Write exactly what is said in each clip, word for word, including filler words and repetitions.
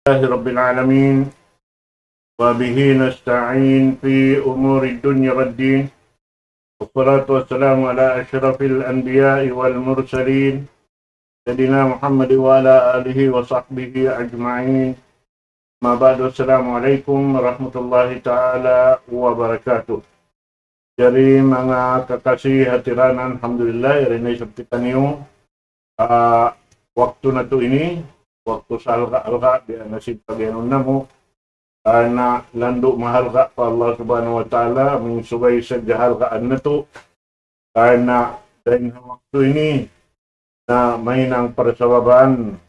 لله رب العالمين، وبه نستعين في أمور الدنيا والدين، والصلاة والسلام على أشرف الأنبياء والمرسلين، سيدنا محمد وعلى آله وصحبه أجمعين. أما بعد، السلام عليكم ورحمة الله تعالى وبركاته. Jari manga kakasi hatiranan, alhamdulillah, yari na isab kitaniyu, ah, waktu natu' ini, waktu salga'-alga' biya' na sin pag-iyanun namu', karna' landu' mahalga' pa Allah Subhanahu wa Ta'ala, amu in subay sadja halgaan natu', karna' dayn ha waktu ini, na mahinang parsababan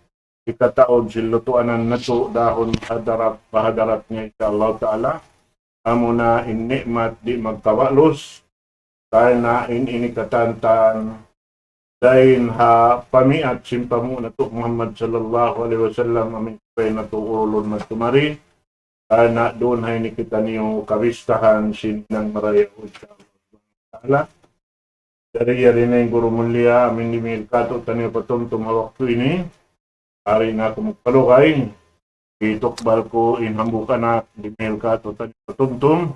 hikataud sin lutuanan natu' dahun hadarat, pa hadarat niya, insya Allah Ta'ala. Amuna in ni'mat di' magkabalus, karna' in ini katantan, dayn ha pamiat sin panghu' natu' Muhammad sallallahu alayhi wasallam, amu in subay natu' urulun natu' mari, karna' duun ha ini kitaniyu kabistahan sin hinang marayaw, insya Allah Ta'ala. Jari yari na in guru mulia, amu in dimihil kātu'niyu patumtum ha waktu ini. Di' na aku magpalugay. Hitukbal ku in hambuuk anak, dimihil kātu'niyu patumtum.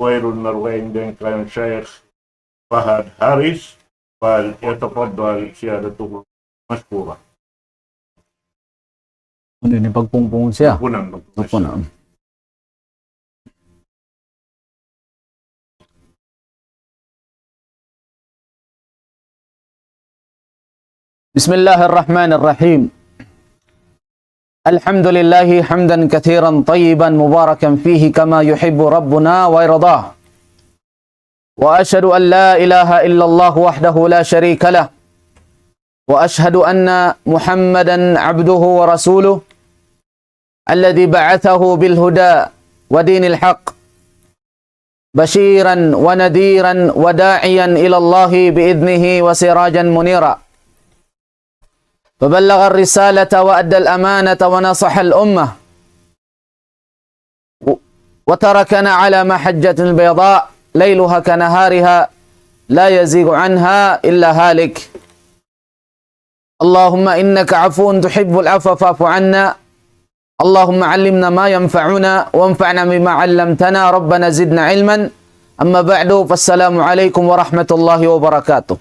Wayruun na dugaing dayn kan Sheikh Fahad Haris, فليتفضل سيادته مشكورا. Unu ini pagpungpung siya? Pagpungpung. Pagpungpung. بسم الله الرحمن الرحيم. الحمد لله حمدا كثيرا طيبا مباركا فيه كما يحب ربنا ويرضاه. وأشهد أن لا إله إلا الله وحده لا شريك له. وأشهد أن محمدا عبده ورسوله الذي بعثه بالهدى ودين الحق بشيرا ونذيرا وداعيا إلى الله بإذنه وسراجا منيرا. فبلغ الرسالة وأدى الأمانة ونصح الأمة و-، وتركنا على محجة بيضاء ليلها كنهارها لا يزيغ عنها إلا هالك. اللهم إنك عفو تحب العفو فاعف عنا. اللهم علمنا ما ينفعنا وانفعنا بما علمتنا. ربنا زدنا علما. أما بعد، فالسلام عليكم ورحمة الله وبركاته.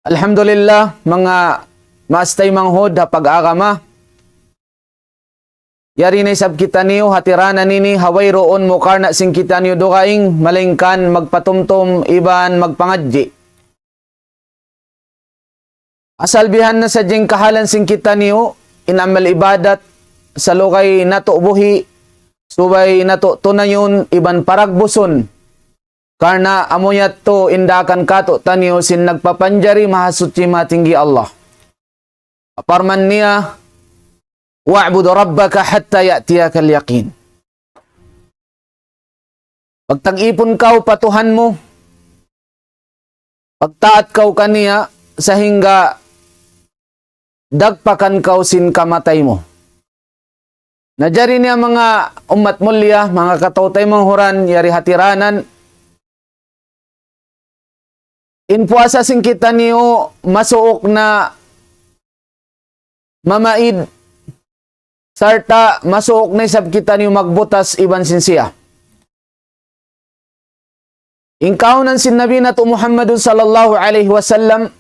Alhamdulillah, manga maas taymanghud ha pag-agama. Yari na isab kitaniyu hatiranan ini ha wayruun mukarna' sin kitaniyu dugaing, malaingkan magpatumtum iban magpangadji'. Asal bihan na sadja in kahalan sin kitaniyu, in amal ibadat, salugay natu' buhi', subay natu' tunayun, iban paragbusun. Karna' amu yadtu in daakan kātu'niyu sin nagpapanjari Mahasuchi Matinggi Allah. Parman niya, واعبد ربك حتى يأتيك اليقين. Pagta'at kaw pa Tuhan mu, pagtaat kaw kaniya sahingga dagpakan kaw sin kamatay mu. Na jari niya manga ummat mulia, manga kataw-taymanghuran, yari hatiranan, in puasa sin kitaniyu masuuk na mamaid, sarta' masuuk na isab kitaniyu magbutas iban sin siya. In kaunan sin Nabi natu' Muhammadun sallallahu alayhi wasallam,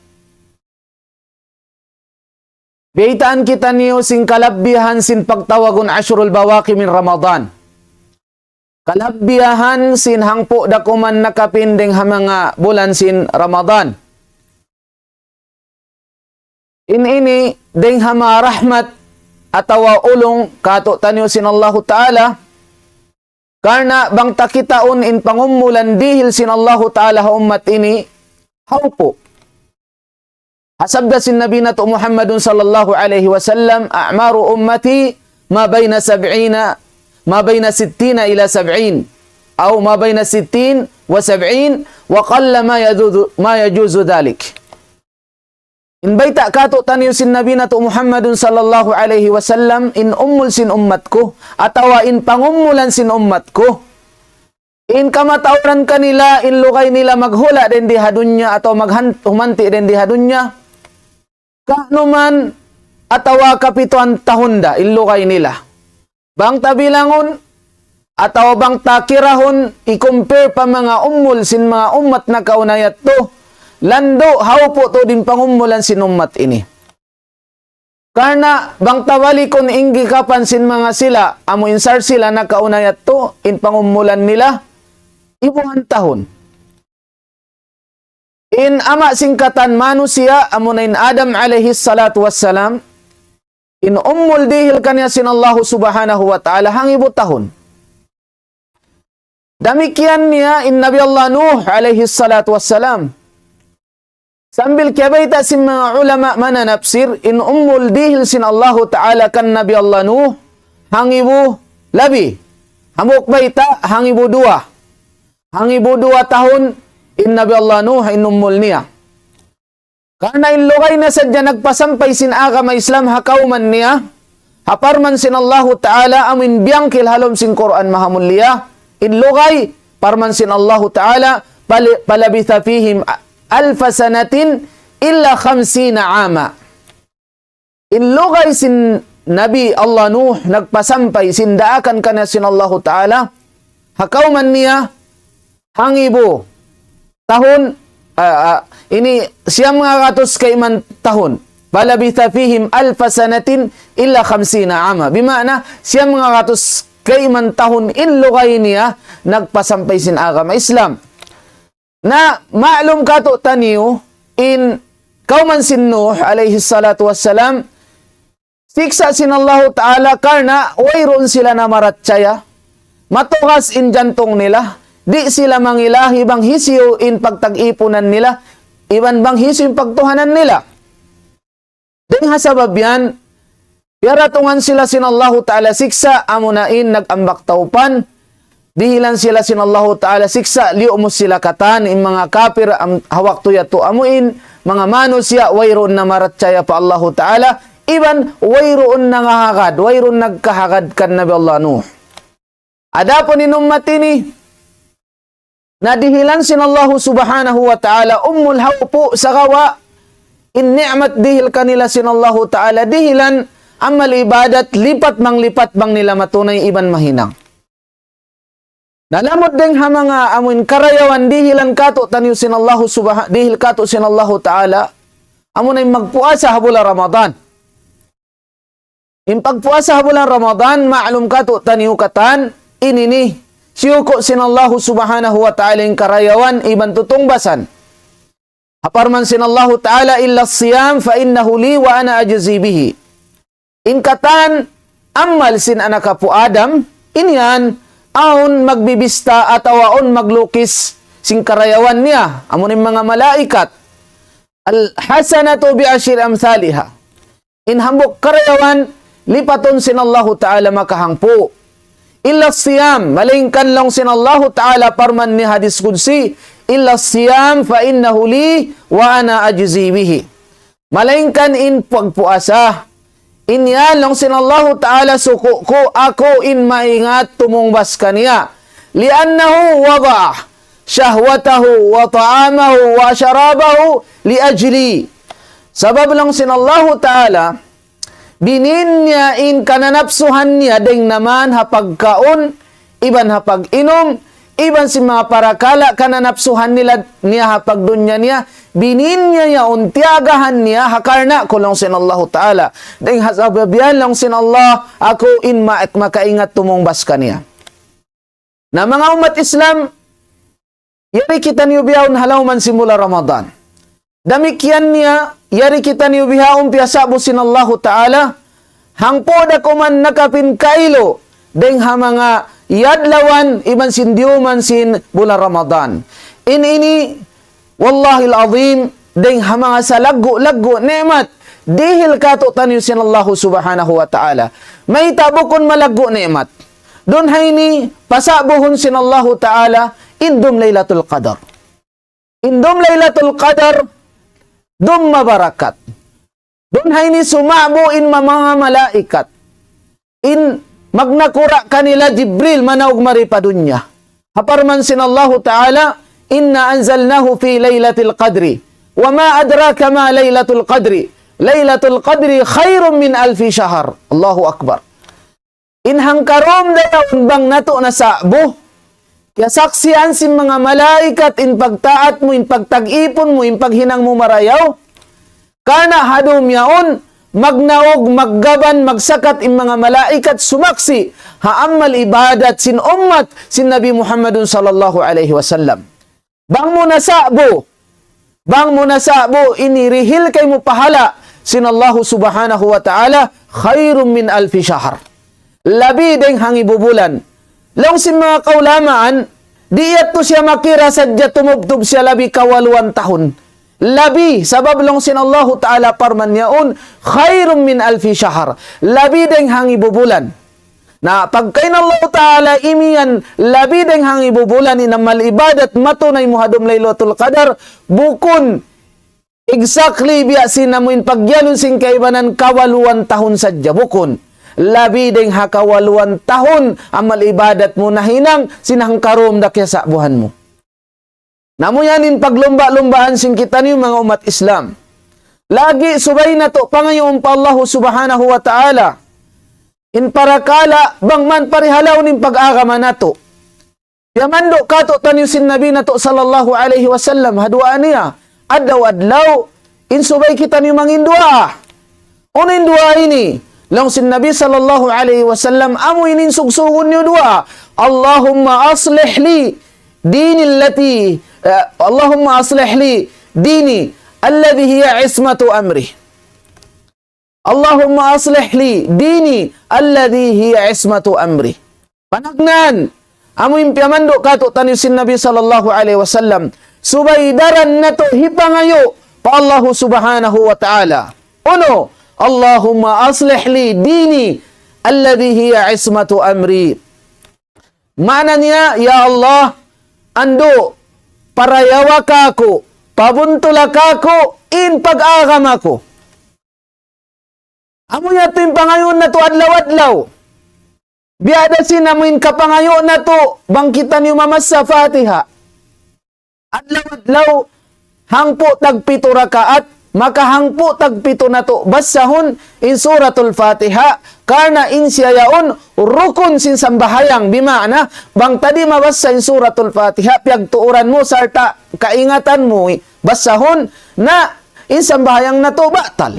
biyaytaan kitaniyu sin kalabbihan sin pagtawagun Ashrul Bawaqi min Ramadan. Kalabbihan sin hangpu' dakuman nakapinding ha manga bulan sin Ramadan. In ini dayng ha manga rahmat atawa ulung kātu'niyu sin Allahu Ta'ala, karna' bang ta kitaun in pangumulan dihil sin Allahu Ta'ala ha ummat ini, hawpu'. Ha sabda sin Nabi natu' Muhammadun sallallahu alayhi wasallam, أعمار أمتي ما بين سبعين، ما بين ستين إلى سبعين، أو ما بين ستين وسبعين، وقل ما يجوز، ما يجوز ذلك. In bayta' kātu'niyu sin Nabi natu' Muhammadun sallallahu alayhi wasallam, in umul sin ummat ku, atawa in pangumulan sin ummat ku, in kamatauran kanila, in lugay nila maghula' dindi ha dunya, atawa maghan-, humanti' dindi ha dunya, kanuman atawa kapituan tahun da in lugay nila. Bang ta bilangun, atawa bang ta kirahun, i-compare pa manga umul sin manga ummat nakauna yadtu, landu' hawpu' tuud in pangumulan sin ummat ini. Karna' bang ta balikun in gikapan sin manga sila, amu in sar sila nakauna yadtu, in pangumulan nila, ibuhan tahun. In ama' sin katan manusiya', amuna in Adam alayhi salatu wassalam, in umul dihil kaniya sin Allahu subhanahu wa ta'ala hangibu tahun. Damikkiyan niya in Nabi Allah Nuh alayhi salatu wassalam. Sambil kiyabayta' sin manga ulama mananapsir, in umul dihil sin Allahu ta'ala kan Nabi Allah Nuh, hangibu labi. Hambuuk bayta', hangibu duwa. Hangibu duwa tahun in Nabi Allah Nuh in umul niya. Karna' in lugay niya sadja nagpasampay sin agama Islam ha kawman niya, ha parman sin Allahu Ta'ala amu in biyangkil ha lawm sin Qur'an Mahamulliya, in lugay, parman sin Allahu Ta'ala, فل-، فلبث فيهم ألف سنة إلا خمسين عاما. In lugay sin Nabi Allah Nuh nagpasampay sin daakan kaniya sin Allahu Ta'ala, ha kawman niya hangibu tahun, ah, ah, ini siyam nga gatus kayman tahun. فلبث فيهم ألف سنة إلا خمسين عاما. Bima'na, siyam nga gatus kayman tahun in lugay niya nagpasampay sin agama Islam. Na ma'lum katu'taniyu in kawman sin Nuh alayhi salatu wassalam, siksa' sin Allahu Ta'ala karna' wayruun sila namarachaya. Matugas in jantung nila. Di' sila mangilahi bang hisiyu in pagtag-ipunan nila, iban bang hisiyu in pagtuhanan nila. Dayng ha sabab yan, piyaratungan sila sin Allahu Ta'ala siksa', amuna in nag-ambak tawpan, dihilan sila sin Allahu Ta'ala siksa', liyu'mus sila katan, in manga kapir, am-, ha waktu yadtu amu in, manga manusiya', wayruun namarachaya pa Allahu Ta'ala, iban wayruun nangahagad, wayruun nagkahagad kan Nabi Allah Nuh. Adapun in ummat ini, na dihilan sin Allahu Subhanahu wa Ta'ala umul hawpu' sagawa' in ni'mat dihil kanila sin Allahu Ta'ala dihilan amal ibadat lipat manglipat bang nila matunay iban mahinang. Na lamud dayng ha manga amuin karayawan dihilan katu'taniyu sin Allahu Subha-, dihil katu' sin Allahu Ta'ala, amuna in magpuasa ha bulan Ramadan. In pagpuasa ha bulan Ramadan, ma'lum katu'taniyu katan, ini ini, siyuku' sin Allahu Subhanahu wa Ta'ala in karayawan iban tutungbasan. Ha parman sin Allahu Ta'ala, إلا الصيام فإنه لي وأنا أجزي به. In katan amal sin anak apu' Adam, in yan, awn magbibista atawa awn maglukis sin karayawan niya, amun in manga malaikat. الحسنة بعشر أمثالها. In hambuuk karayawan, lipatun sin Allahu Ta'ala makahangpu'. إلا الصيام, malaingkan laung sin Allahu Ta'ala parman niya hadis qudsi, إلا الصيام فإنه لي وأنا أجزي به. Malaingkan in pagpuasa. In yan laung sin Allahu Ta'ala suku' ku, aku in maingat tumungbas kaniya. لأنه وضع شهوته وطعامه وشرابه لأجلي. Sabab laung sin Allahu Ta'ala, binin niya in kananapsuhan niya dayng naman ha pagkaun, iban ha pag-inum, iban sin manga parakala' kananapsuhan nila niya ha pagdunya niya, binin niya yaun tiyagahan niya ha karna' ku laung sin Allahu Ta'ala. Dayng ha sabab yan laung sin Allah, aku in ma-, makaingat tumungbas kaniya. Na manga ummat Islam, yari kitaniyu bihaun ha lawm sin bulan Ramadan. Damikkiyan niya, yari kitaniyu bihaun piyasa'bu sin Allahu Ta'ala, hangpu' da kuman nakapin kailu, dayng ha manga yadlawan iban sin diyuman sin bulan Ramadan. In ini, wallahil azim, dayng ha manga salaggu'-laggu' ni'mat, dihil katu'taniyu sin Allahu Subhanahu wa Ta'ala. Mayta' bukun malaggu' ni'mat? Duun ha ini, pasa'buhun sin Allahu Ta'ala, in dum Laylatul Qadar. In dum Laylatul Qadar, dum mabarakat. Duun ha ini suma'bu in ma-, manga malaikat. In magnakura' kanila Jibril manaug mari pa dunya. Ha parman sin Allahu Ta'ala, إنا أنزلناه في ليلة القدر وما أدراك ما ليلة القدر ليلة القدر خير من ألف شهر. الله أكبر. In hangkarum dayaun bang natu' nasa'bu, kiyasaksian sin manga malaikat in pagtaat mu, in pagtag-ipun mu, in paghinang mu marayaw. Karna' ha dum yaun, magnaug, maggaban, magsakat in manga malaikat sumaksi' ha amal ibadat sin ummat sin Nabi Muhammadun sallallahu alayhi wasallam. Bang mu nasa'bu, bang mu nasa'bu ini dihil kaymu pahala' sin Allahu subhanahu wa ta'ala, خير من ألف شهر. Labi dayng hangibu bulan. Laung sin manga kaulamaan, di' yadtu siya makira sadja tumubtub siya labi kawaluan tahun. Labi, sabab laung sin Allahu ta'ala parman yaun, خير من ألف شهر. Labi dayng hangibu bulan. Na pagka in Allahu ta'ala imiyan labi dayng hangibu bulan in amal ibadat matunay mu ha dum Laylatul Qadar, bukun exactly biya' sin amu in pagyanun sin kaibanan kawaluan tahun sadja, bukun. Labi dayng ha kawaluan tahun amal ibadat mu nahinang sin hangkarum da kiyasa'buhan mu. Na amu yan in paglumba'-lumbaan sin kitaniyu manga ummat Islam. Lagi' subay natu' pangayuun pa Allahu subhanahu wa ta'ala in parakala' bang man parihalaun in pag-agama natu'. Piyamandu' kātu'niyu sin Nabi natu' sallallahu alayhi wasallam ha duwaa niya. Adlaw-adlaw, in subay kitaniyu mangin duwaa. Unu in duwaa ini? Laung sin Nabi sallallahu alayhi wasallam, amu ini in sugsugun niyu duwaa. اللهم أصلح لي ديني التي، eh, اللهم أصلح لي ديني الذي هي عصمة أمري. اللهم أصلح لي ديني الذي هي عصمة أمري. Panagnaan, amu in piyamandu' kātu'niyu sin Nabi sallallahu alayhi wasallam, subay daran natu' hipangayu' pa Allahu subhanahu wa ta'ala. Unu, اللهم أصلح لي ديني الذي هي عصمة أمري. Maana niya, ya Allah, andu', parayawa kāku', pabuntula kāku', in pag-agama ku. Amu yadtu in pangayuun natu' adlaw-adlaw. Biya' da sin amu in kapangayu' natu' bang kitaniyu mamassa Fatiha. Adlaw-adlaw, hangpu' tagpitu rakaat, maka hangpu' tagpitu natu' bassahun in Suratul Fatiha, karna' in siya yaun rukun sin sambahayang, bima'na, bang ta di' mabassa in Suratul Fatiha, piyagtuuran mu, sarta' kaingatan mu, bassahun, na in sambahayang natu' batal.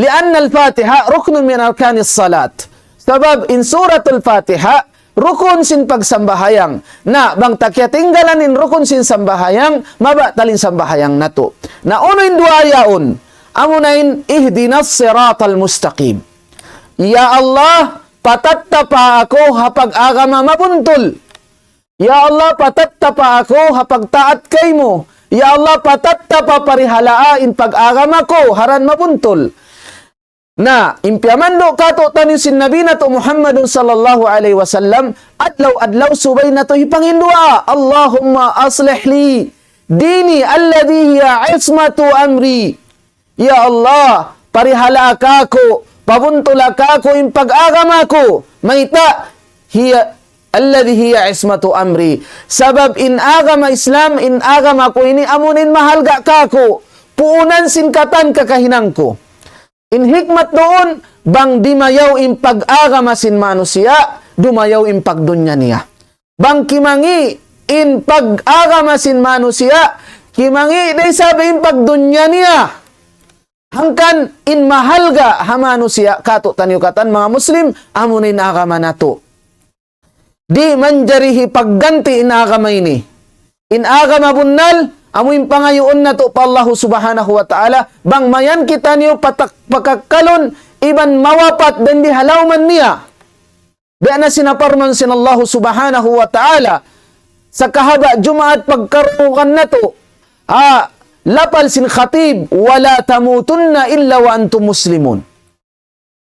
لأن الفاتحة ركن من أركان الصلاة. Sabab in Suratul Fatiha, rukun sin pagsambahayang. Na, bang ta kiyatinggalan in rukun sin sambahayang, mabatal in sambahayang natu'. Na, unu in duwaa yaun? Amuna in اهدنا الصراط المستقيم. Ya Allah, patattapa aku ha pag-agama mabuntul. Ya Allah, patattapa aku ha pagtaat kaymu. Ya Allah, patattapa parihalaa in pag-agama ku, ha dan mabuntul. Na, in piyamandu' kātu'niyu sin Nabi natu' Muhammadun sallallahu alayhi wasallam, adlaw-adlaw subay natu' hipangin duwaa, اللهم أصلح لي ديني الذي هي عصمة أمري. Ya Allah, parihalaa kāku', pabuntula kāku' in pag-agama ku. Mayta', هي الذي هي عصمة أمري. Sabab in agama Islam, in agama ku ini amun in mahalga' kāku', puunan sin katan kakahinang ku. In hikmat duun, bang dimayaw in pag-agama sin manusiya', dumayaw in pagdunya niya. Bang kimangi' in pag-agama sin manusiya', kimangi' da isab in pagdunya niya. Hangkan in mahalga' ha manusiya' kātu'niyu katan manga Muslim, amuna in agama natu'. Di' manjari hipagganti' in agama ini. In agama bunnal, amu in pangayuun natu' pa Allahu subhanahu wa ta'ala, bang mayan kitaniyu patak-, pakakkalun, iban mawapat dayn di ha lawman niya. Biya' na sin parman sin Allahu subhanahu wa ta'ala, sa kahaba' Jumaat pagkarungugan natu', ah, lapal sin khatib, ولا تموتن إلا وأنتم مسلمون.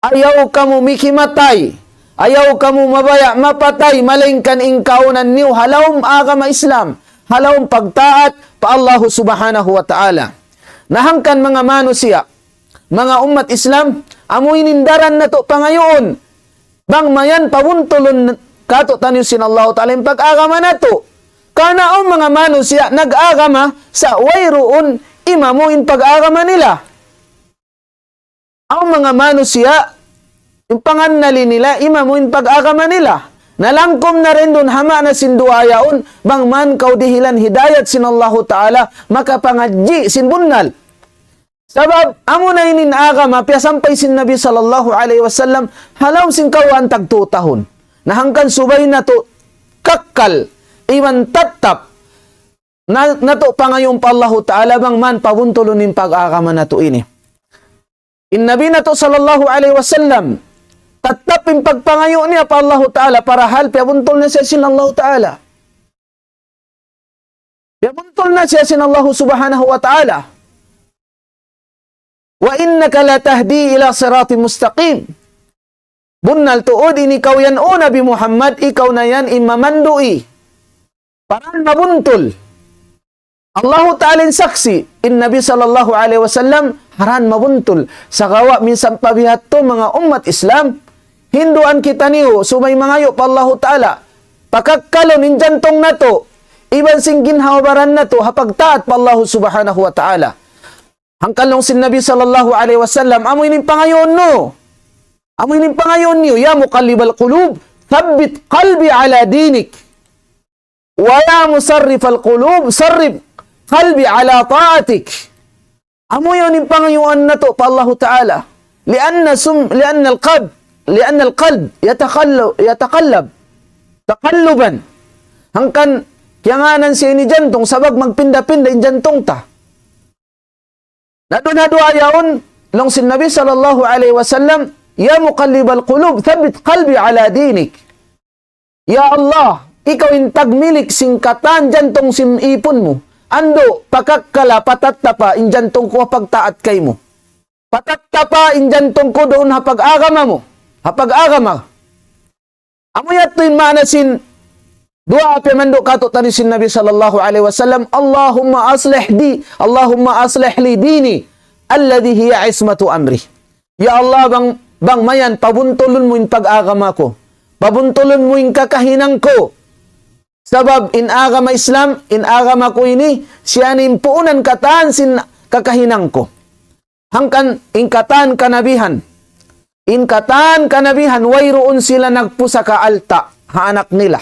Ayaw kamu mikimatay, ayaw kamu mabaya' mapatay, malaingkan in kaawnan niyu ha lawm agama Islam, ha lawm pagtaat pa Allahu subhanahu wa ta'ala. Na hangkan manga manusiya', manga ummat Islam, amu ini in daran natu' pangayuun, bang mayan pabuntulun kātu'niyu sin Allahu ta'ala in pag-agama natu'. Karna' awn manga manusiya' nag-agama sa' wayruun imamu in pag-agama nila. Awn manga manusiya', in pangannali nila, imamu in pag-agama nila. Nalangkum na rin duun ha maana sin duwaa yaun, bang man kaw dihilan hidayat sin Allahu Ta'ala, makapangadji' sin bunnal. Sabab, amuna ini in agama, piyasampay sin Nabi sallallahu alayhi wasallam, ha lawm sin kawhaan tagtū tahun. Na hangkan subay natu' kakkal, iban tattap, na, natu' pangayuun pa Allahu Ta'ala, bang man pabuntulun in pag-agama natu' ini. In Nabi natu' sallallahu alayhi wasallam, tattap in pagpangayu' niya pa Allahu Ta'ala, parahal piyabuntul na siya sin Allahu Ta'ala. Piyabuntul na siya sin Allahu Subhanahu wa Ta'ala. وإنك لتهدي إلى صراط مستقيم. Bunnal tuud in ikaw yan, O Nabi Muhammad, ikaw na yan in mamandu' pa dān mabuntul. Allahu Ta'ala in saksi', in Nabi sallallahu alayhi wasallam ha dān mabuntul. Sagawa' minsan pa biya' ha yadtu manga ummat Islam, hinduan kitaniyu, subay mangayu' pa Allahu Ta'ala, pakakkalun in jantung natu', iban sin ginhawa-baran natu', ha pagtaat pa Allahu Subhanahu wa Ta'ala. Hangkan laung sin Nabi sallallahu alayhi wasallam, amu ini in pangayuun niyu. Amu ini in pangayuun niyu, يا مقلب القلوب ثبت قلبي على دينك. ويا مصرف القلوب صرف قلبي على طاعتك. Amu yaun in pangayuun natu' pa Allahu Ta'ala. لأن سم-، لأن القلب، لأن القلب يتقل-، يتقلب تقلبا. Hangkan kiyangānan siya ini jantung, sabab magpinda-pinda in jantung ta. Na duun ha duwaa yaun, laung sin Nabi sallallahu alayhi wasallam, يا مقلب القلوب ثبت قلبي على دينك. Ya Allah, ikaw in tagmilik sin katan jantung sin ipun mu. Andu', pakakkala, patattapa in jantung ku ha pagtaat kaymu. Patattapa in jantung ku duun ha pag-agama mu. Ha pag-agama. Amu yadtu in maana sin duwaa piyamandu' kātu'niyu sin Nabi sallallahu alayhi wasallam, اللهم أصلح دي-، اللهم أصلح لي ديني الذي هي عصمة أمري. Ya Allah, bang, bang mayan, pabuntulun mu in pag-agama ku. Pabuntulun mu in kakahinang ku. Sabab in agama Islam, in agama ku ini, siya in puunan katan sin kakahinang ku. Hangkan in katan kanabihan. In katan kanabihan, wayruun sila nagpusaka alta' ha anak nila.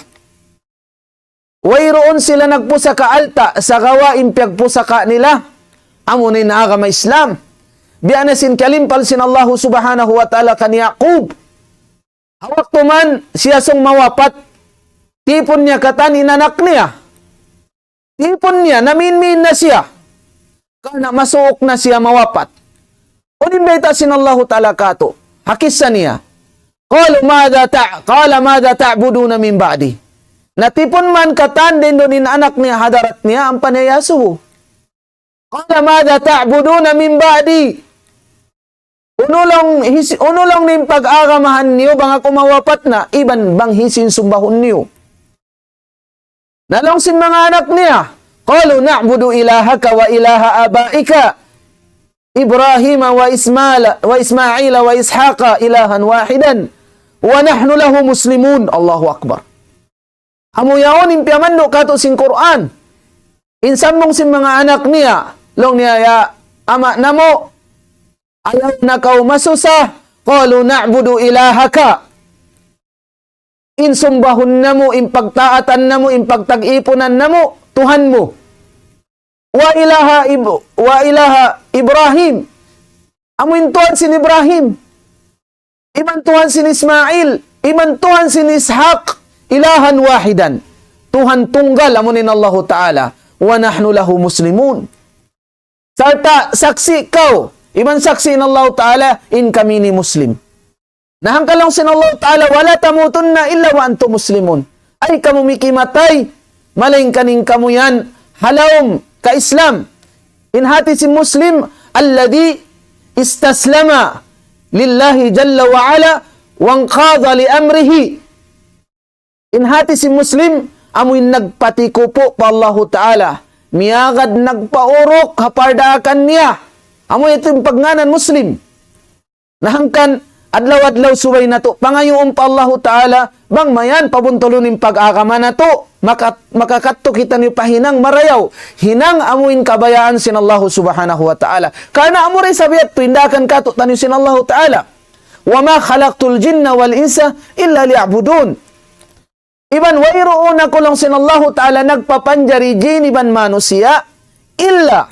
Wayruun sila nagpusaka alta', sagawa' in piyagpusaka nila, amu na in agama Islam. Biya' na sin kiyalimpal sin Allahu Subhanahu wa Ta'ala kan Yaqub. Ha waktu man siya sung mawapat, tipun niya katan in anak niya. Tipun niya, naminmin na siya. Karna' masuuk na siya mawapat. Unu in bayta' sin Allahu Ta'ala kātu'? Ha kissa niya. قالوا ماذا تع-، قال ماذا تعبدون من بعدي. Natipun man katan dayn duun in anak niya ha hadarat niya, ampa niya iyasubu. قال ماذا تعبدون من بعدي. Unu laung his-, unu laung in pag-agamahan niyu bang aku mawapat na, iban bang hisiyu in sumbahun niyu. Na laung sin manga anak niya, قالوا نعبد إلهك وإله آبائك إبراهيم وإسماعيل، وإسماعيل وإسحاق إلها واحدا ونحن له مسلمون. Allahu Akbar. Amu yaun in piyamandu' kātu' sin Qur'an. In sambung sin manga anak niya, laung niya, ya ama' namu', ayaw na kaw masusa, قالوا نعبد إلهك. In sumbahun namu', in pagtaatan namu', in pagtag-ipunan namu', Tuhan mu. وإله إب-، وإله إبراهيم. Amu in Tuhan sin Ibrahim. Iban Tuhan sin Ismail. Iban Tuhan sin Ishaq. إلها واحدا. Tuhan tunggal, amu in Allahu Ta'ala. ونحن له مسلمون. Sarta' saksi' kaw, iban saksi' in Allahu Ta'ala, in kami ini Muslim. Na hangkan laung sin Allahu Ta'ala, ولا تموتن إلا وأنتم مسلمون. Ayaw kamu mikimatay, malaingkan in kamu yan ha lawm ka-Islam. In hāti sin Muslim, الذي استسلم لله جل وعلا وانقاد لأمره. In hāti sin Muslim, amu in nagpatikupu' pa Allahu Ta'ala. Miyagad nagpauruk ha pardaakan niya. Amu yadtu in pagngānan Muslim. Na hangkan, adlaw-adlaw subay natu' pangayuun pa Allahu Ta'ala, bang mayan pabuntulun in pag-agama natu', maka-, makakadtu kitaniyu pa hinang marayaw, hinang amuin kabayaan sin Allahu Subhanahu wa Ta'ala. Karna' amura isab yadtu in daakan kātu'niyu sin Allahu Ta'ala. وما خلقت الجن والإنس إلا ليعبدون. Iban wayruun aku laung sin Allahu Ta'ala nagpapanjari jin iban manusiya', illa,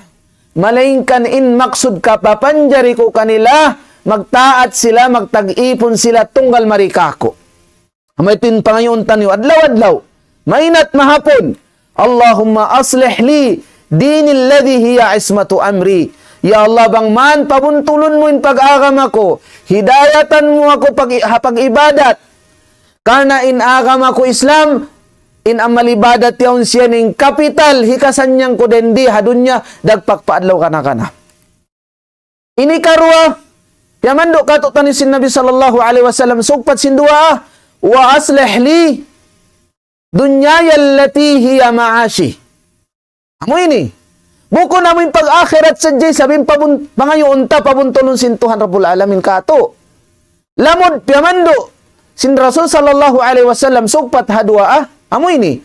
malaingkan in maksud kapapanjari ku kanila, magtaat sila, magtag-ipun sila tunggal mari kāku'. Amu yadtu in pangayuun taniyu adlaw-adlaw, mainat mahapun. اللهم أصلح لي ديني الذي هو عصمة أمري. Ya Allah, bang man pabuntulun mu in pag-agama ku, hidayatan mu aku pag-, ha pag-ibadat. Karna' in agama ku Islam, in amal ibadat yaun siya in kapital, hikasannyang ku dindi ha dunya, dagpak pa adlaw kana-kana. Ini karuwa, piyamandu' kātu'niyu sin Nabi sallallahu alayhi wasallam, sugpat sin duwaa, وأصلح لي دنياي التي هي معاشي. Amu ini. Bukun amu in pag-akhirat sadja isab in pabun-, pangayuun ta pabuntulun sin Tuhan Rabbul Alamin kātu'. Lamud piyamandu' sin Rasul sallallahu alayhi wasallam sugpat ha duwaa, amu ini.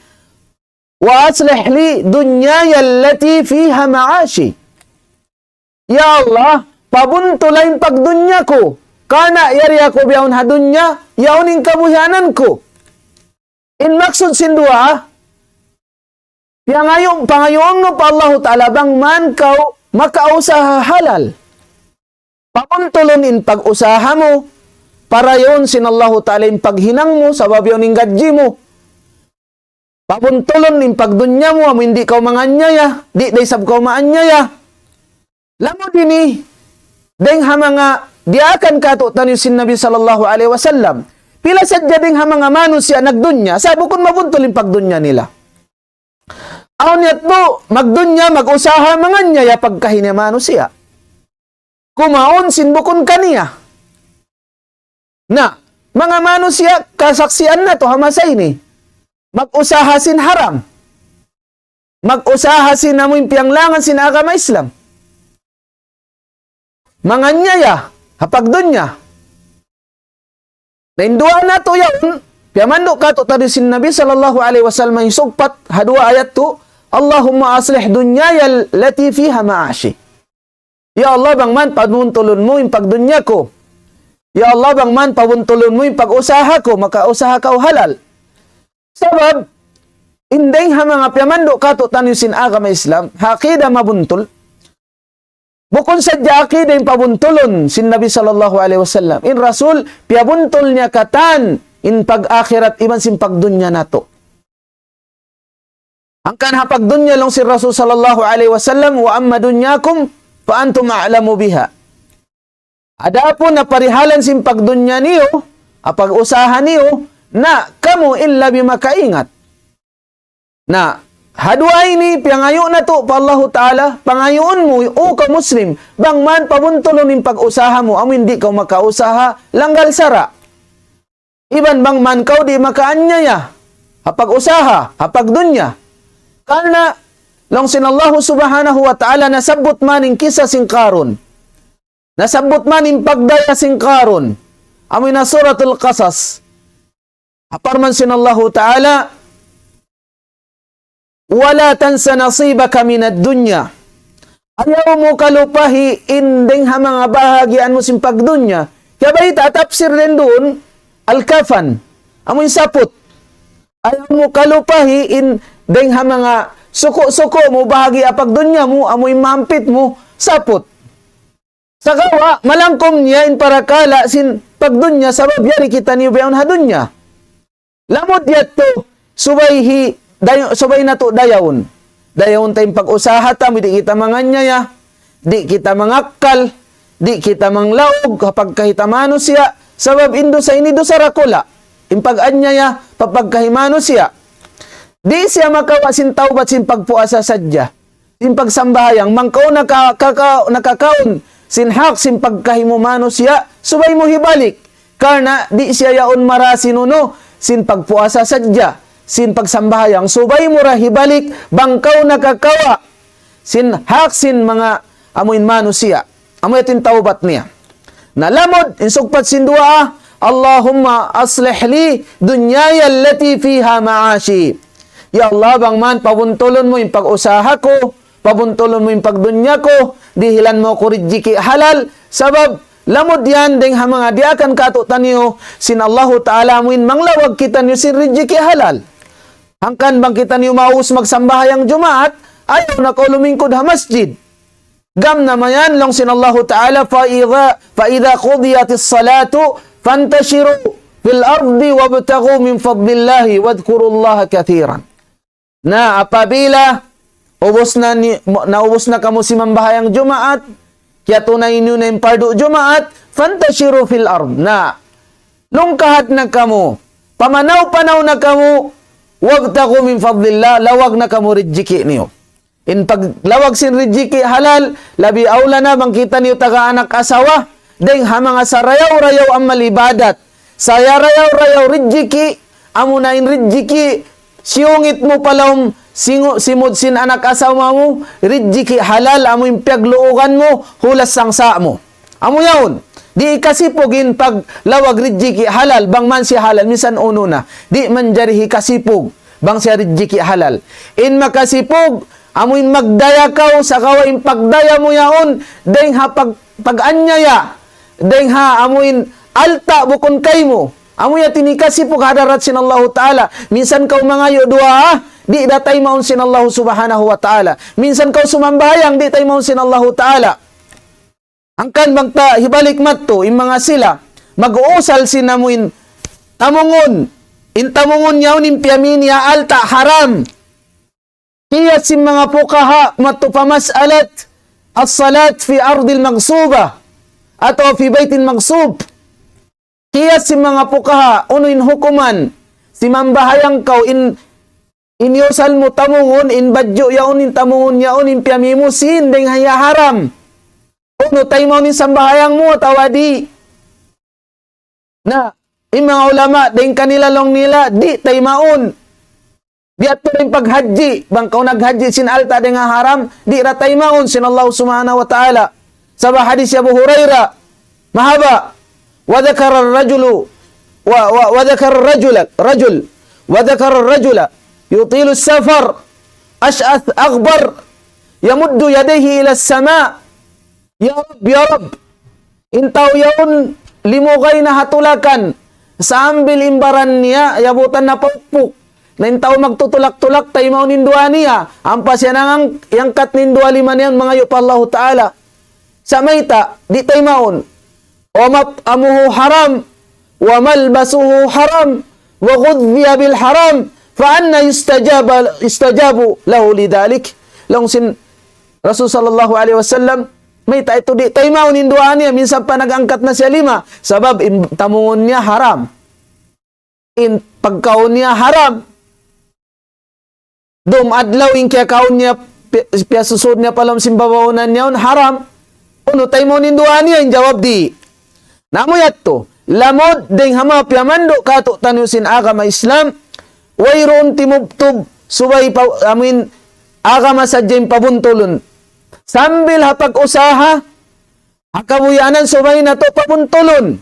وأصلح لي دنياي التي فيها معاشي. Ya Allah, pabuntula in pagdunya ku. Karna' yari aku bihaun ha dunya, yaun in kabuhianan ku. In maksud sin duwaa, piyangayu-, pangayuun mu pa Allahu Ta'ala bang man kaw makausaha halal. Pabuntulun in pag-usaha mu, parayuun sin Allahu Ta'ala in paghinang mu, sabab yaun in gadji mu. Pabuntulun in pagdunya mu, amu in di' kaw manganyaya, di' da isab kaw maanyaya. Lamud ini, dayng ha manga diyaakan kātu'niyu sin Nabi sallallahu alayhi wasallam. Pila sadja dayng ha manga manusiya' nagdunya, sa' bukun mabuntul in pagdunya nila. Awn yadtu, magdunya, mag-usaha, manganyaya pagkahi niya manusiya'. Kumaun sin bukun kaniya. Na, manga manusiya', kasaksian natu' ha masa ini. Mag-usaha sin haram. Mag-usaha sin amu in piyanglangan sin agama Islam. Manganyaya, ha pagdunya. Na in duwaa natu' yaun, piyamandu' kātu'niyu sin Nabi sallallahu alayhi wasallam in sugpat, ha duwaa yadtu, اللهم أصلح دنياي التي فيها معاشي. Ya Allah, bang man pabuntulun mu in pagdunya ku. Ya Allah, bang man pabuntulun mu in pag-usaha ku, makausaha kaw halal. Sabab, in dayng ha manga piyamandu' kātu'niyu sin agama Islam, ha aqida mabuntul. Bukun sadja aqida in pabuntulun sin Nabi sallallahu alayhi wasallam. In Rasul, piyabuntul niya katan in pag-akhirat iban sin pagdunya natu'. Hangkan ha pagdunya laung sin Rasul sallallahu alayhi wasallam, وأما دنياكم فأنتم أعلم بها. Adapun ha parihalan sin pagdunya niyu, ha pag-usaha niyu, na kamu in labi makaingat. Na, ha duwaa ini, piyangayu' natu' pa Allahu Ta'ala, pangayuun mu, o kaw Muslim, bang man pabuntulun in pag-usaha mu, amu in di' kaw makausaha, langgal sara'. Iban bang man kaw di' makaanyaya, ha pag-usaha, ha pagdunya. Karna', laung sin Allahu Subhanahu wa Ta'ala, nasabbut man in kissa sin Qarun. Nasabbut man in pagdaya sin Qarun. Amu in ha Suratul Qasas. Ha parman sin Allahu Ta'ala, ولا تنس نصيبك من الدنيا. Ayaw mu kalupahi in dayng ha manga bahagian mu sin pagdunya. Kaya bayta' tafsir dayn duun, al-kafan. Amu in saput. Ayaw mu kalupahi in dayng ha manga suku'-suku' mu bahagi' ha pagdunya mu, amu in mampit mu, saput. Sagawa', malangkum niya in parakala' sin pagdunya sabab yari kitaniyu bihaun ha dunya. Lamud yadtu, subay hi-, day-, subay natu' dayawun. Dayawun ta in pag-usaha ta, di' kita manganyaya, di' kita mangakkal, di' kita manglaug, ha pagkahi ta manusiya', sabab in dusa ini dusa dakula'. In pag-anyaya, pa pagkahi manusiya'. Di' siya makawa' sin tawbat sin pagpuasa sadja. Sin pagsambahayang, bang kaw naka-, kaka-, nakakaun sin hak sin pagkahi mu manusiya', subay mu hibalik. Karna' di' siya yaun mara sin unu, sin pagpuasa sadja, sin pagsambahayang. Subay mu ra hibalik, bang kaw nakakawa' sin hak sin manga amuin manusiya'. Amu yadtu in tawbat niya. Na lamud, in sugpat sin duwaa, اللهم أصلح لي دنياي التي فيها معاشي. Ya Allah, bang man pabuntulun mu in pag-usaha ku, pabuntulun mu in pagdunya ku, dihilan mu ku rijiki' halal, sabab lamud yan dayng ha manga diyaakan kātu'niyu sin Allahu Ta'ala amuin manglawag kitaniyu sin rijiki' halal. Hangkan bang kitaniyu maus magsambahayang Jumaat, ayaw na kaw lumingkud ha masjid. Gam na mayan laung sin Allahu Ta'ala, فإذا، فإذا قضيت الصلاة فانتشروا في الأرض وابتغوا من فضل الله واذكروا الله كثيرا. Na apabila ubus na ni, naubus na kamu simambahayang Jumaat, kiyatunay niyu na in pardu Jumaat, فانتشروا في الأرض. Na, lungkahat na kamu, pamanaw-panaw na kamu, وابتغوا من فضل الله, lawag na kamu rijiki' niyu. In paglawag sin rijiki' halal, labi awla na bang kitaniyu taga anak asawa, dayng ha manga sarayaw-rayaw amal ibadat. Sarayaw-rayaw rijiki', amuna in rijiki', siyungit mu pa lawm singu-, simud sin anak asawa mu, rijiki' halal, amu in piyagluugan mu, hulas sangsa' mu. Amu yaun, di' kasipug in paglawag rijiki' halal, bang man siya halal, minsan unu na. Di' manjari hikasipug, bang siya rijiki' halal. In makasipug, amu in magdaya kaw, sagawa' in pagdaya mu yaun, dayng ha pag-, pag-anyaya, dayng ha amu in alta' bukun kaymu. Amu yan in hikasipug ha hadarat sin Allahu Ta'ala. Minsan kaw mangayu' duwaa, di' da taymaun sin Allahu Subhanahu wa Ta'ala. Minsan kaw sumambahayang, di' taymaun sin Allahu Ta'ala. Hangkan bang ta hibalik madtu, in manga sila, mag-uusal sin amuin tamungun. In tamungun yaun in piyami niya alta' haram. Qiyas sin manga fuqaha madtu pa mas'alat الصلاة في أرض مغصوبة atawa في بيت مغصوب. Qiyas sin manga fuqaha, unu in hukuman, simambahayang kaw in, in iyusal mu tamungun, in badju' yaun, in tamungun yaun, in piyami mu sin dayng ha haram. Unu, taymaun in sambahayang mu atawa di'? Na, in manga ulama, dayng kanila laung nila, di' taymaun. Biya' tuud in paghajji, bang kaw naghajji sin alta' dayng ha haram, di' da taymaun sin Allah Subhanahu wa Ta'ala. Sabab hadis Abu Hurairah, mahaba', وذكر الرجل، و، و، وذكر الرجل، رجل، وذكر الرجل يطيل السفر أشعث أغبر يمد يديه إلى السماء، "Ya Rabb, ya Rabb." In tau yaun limugay na ha tulakan, sambil in baran niya, yabutan na paukpuk. Na in tau magtutulak-tulak, taymaun in duwaa niya. Ampa siya nangang-, iyangkat in duwaa lima niya, mangayu' pa Allahu Ta'ala. Sa' mayta', di' taymaun. ومطعمه حرام وملبسه حرام وغذي بالحرام فأنى يستجاب، يستجاب له لذلك. Laung sin Rasul sallallahu alayhi wasallam, mayta' itu di' taymaun in duwaa niya, minsan pa nag-angkat na siya lima, sabab in tamungun niya haram. In pagkaun niya haram. Dum adlaw in kiyakaun niya, pi-, piyasusud niya pa lawm sin babawanan niya yaun haram. Unu, taymaun in duwaa niya? In jawab, di'. Na amu yadtu, lamud dayng ha manga piyamandu' kātu'niyu sin agama Islam, wayruun timubtub, subay pa, amuin agama sadja in pabuntulun. Sambil ha pag-usaha, ha kabuhianan subay natu' pabuntulun.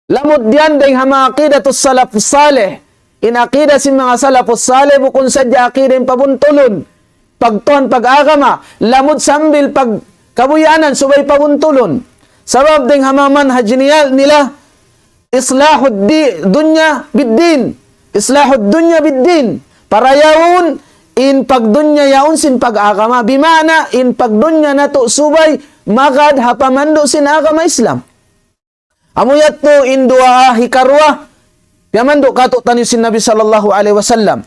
Lamud yan dayng ha manga aqidatus salafus salih. In aqida sin manga salafus salih bukun sadja aqida in pabuntulun. Pagtuhan, pag-agama, lamud sambil pag kabuhianan, subay pabuntulun. Sabab dayng ha manga manhaj nila, nila, islahud di-, dunya bid-din. Islahud dunya bid-din. Parayawun in pagdunya yaun sin pag-agama. Bima'na in pagdunya natu' subay magad ha pamandu' sin agama Islam. Amu yadtu in duwaa hikaruwa, piyamandu' kātu'niyu sin Nabi sallallahu alayhi wasallam.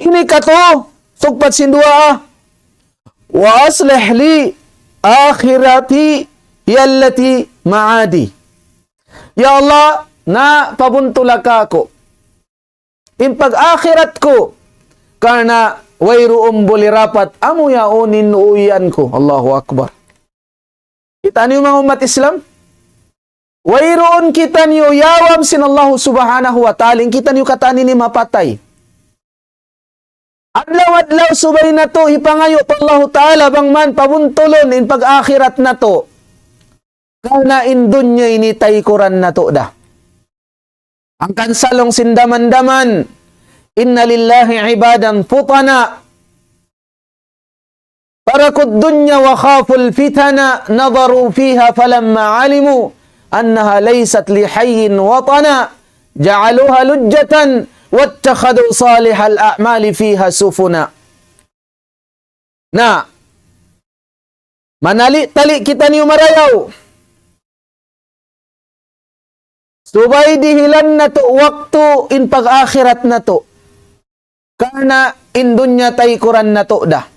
Ini katu, sugpat sin duwaa, وأصلح لي آخرتي هي التي معادي. Ya Allah, na pabuntula kāku' in pag-akhirat ku, karna' wayruun buli rapat, amu yaun in uwian ku. Allahu Akbar. Kitaniyu manga ummat Islam, wayruun kitaniyu yawab sin Allahu Subhanahu wa Ta'ala, in kitaniyu katan ini mapatay. Adlaw-adlaw subay natu' hipangayu' pa Allahu Ta'ala bang man pabuntulun in pag-akhirat natu'. Karna' in dunya ini taykuran natu' da. Hangkan sa laung sin daman-daman, إن لله عبادا فطنا تركوا الدنيا وخافوا الفتن نظروا فيها فلما علموا أنها ليست لحي وطنا جعلوها لجة واتخذوا صالح الأعمال فيها سفنا. Na, manali-tali kitaniyu marayaw. Subay dihilan natu' waktu in pag-akhirat natu'. Karna' in dunya taykuran natu' da.